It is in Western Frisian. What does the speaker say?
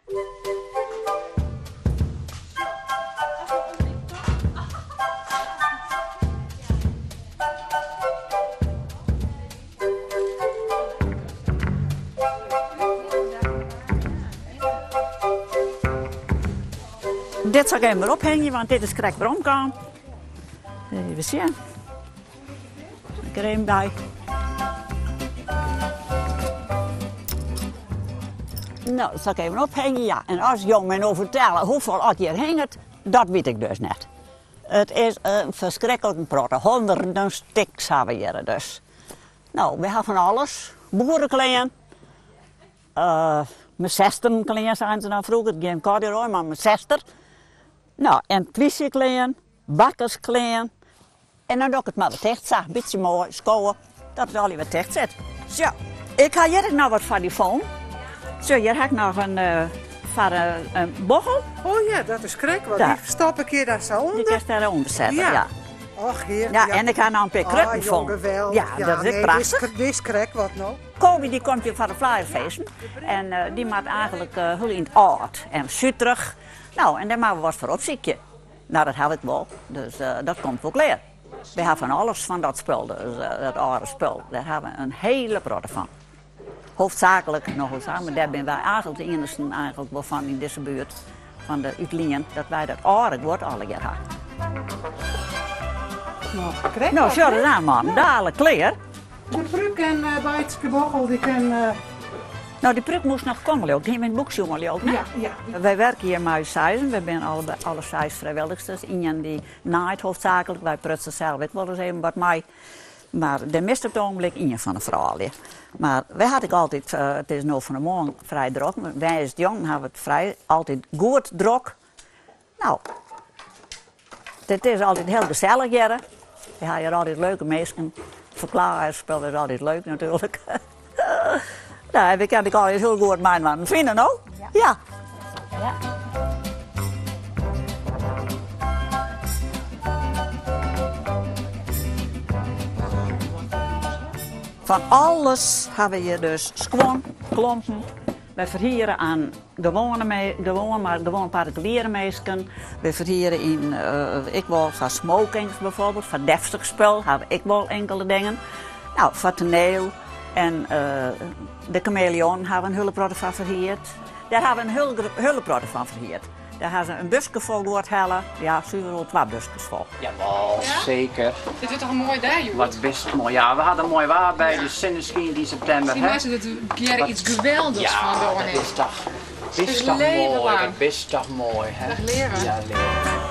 Dit sil ik even wer ophingje, want dit is krekt weromkaam. Even sjen. Ik er even by. No, dat sil ik even ophingje, ja. En as jo my no fertelle hoefolle oft hjir hinget, dat wit ik dus net. It is in ferskriklik protte, honderden stiks hawwe we hjir dus. No, we ha fan alles. Boereklean, uh, sestenklean seinen se dan froeger, gjin corduroy, mar in sester. No, en plysjeklean, bakkersklean. En dan doch ik it mar wat ticht sa, bytsje moai skowe, dat it allegear wat ticht sit. Sjo, ik ha hjir ek noch wat foar dy fûn. Sjo, hjir ha ik noch in uh, foar in bochel. Oh ja, dat is krekt wat. Dy stop ik hjir daar sa ûnder. Dy kinst dêr ûnder sette, ja. ja. Och, hear. Ja, en ik ha noch in pear krutten oh, fûn. Geweldig. Ja, dat is ek prachtich. Dit is krekt wat no. Kobe dy komt hjir foar de Flyerfeesten. En uh, dy moat eigentlik uh, hiel yn it âld en suterich. No, en dêr moatte we wat foar opsykje. No, dat haw ik wol, dus dat komt wol klear. Wy ha fan alles fan dat spul, dus dat âlde spul. Dêr ha we in hiele protte fan. Hoofdzaaklik, no hoofdzaaklik, mar dêr binne wy eigentlik de iennichsten eigentlik wol fan yn dizze buert, fan de útlien, dat wy dat âlde guod allegear ha. No, krekt No, wat, sjoch hè? ris aan, man. Dalik klear. De prúk en Beitske Bochel, dy kin... No, dy prúk moast noch komme, leau ik. Dy hiene we yn it boek sjoen, leau ik, ne? Ja, ja. Wy werke hjir mei ús seizen. Wy binne alle, alle seis frijwillichsters. Ien dy naait hoofdzaaklik. Wy prutse sels ek wolris even wat mei. Mar der mist op it ogenblik ien fan de froulju. Mar wy ha ek altyd, it is no fan 'e moarn frij drok, mar woansdeitejûn ha we it frij altyd goed drok. No, dit is altyd hiel gesellich hjirre. We ha hjir altyd leuke minsken. Ferklaaierspul is altyd leuk natuerlik. No, en we kinne elkoar hiel goed mei-inoar fine, no? Ja. Ja. Fan alles ha we hjir dus skuon, klompen. Wy ferhiere aan gewoane, gewoan, mar gewoan partikuliere minsken. Wy ferhiere yn, ek wol foar smokings bijvoorbeeld, foar deftich spul ha we ek wol inkelde dingen. No, foar toneel en de Kameleon ha we in hiele protte foar ferhierd. Dêr ha we in hiele protte fan ferhierd. Dêr ha se in buske fol guod helle, ja, suver wol twa buskes fol. Jawol, seker. Dit wurdt toch in moaie dei hjoed? Wat bist moai. Ja, we hadden moai waar by, de sinne skynt yn septimber. Dy meitsje der tegearre iets geweldichs fan, Ja, Dominee. dat is toch, bist Dus toch leven moai, lang. dat bist toch moai, hè? Dag Lere. Ja, lere.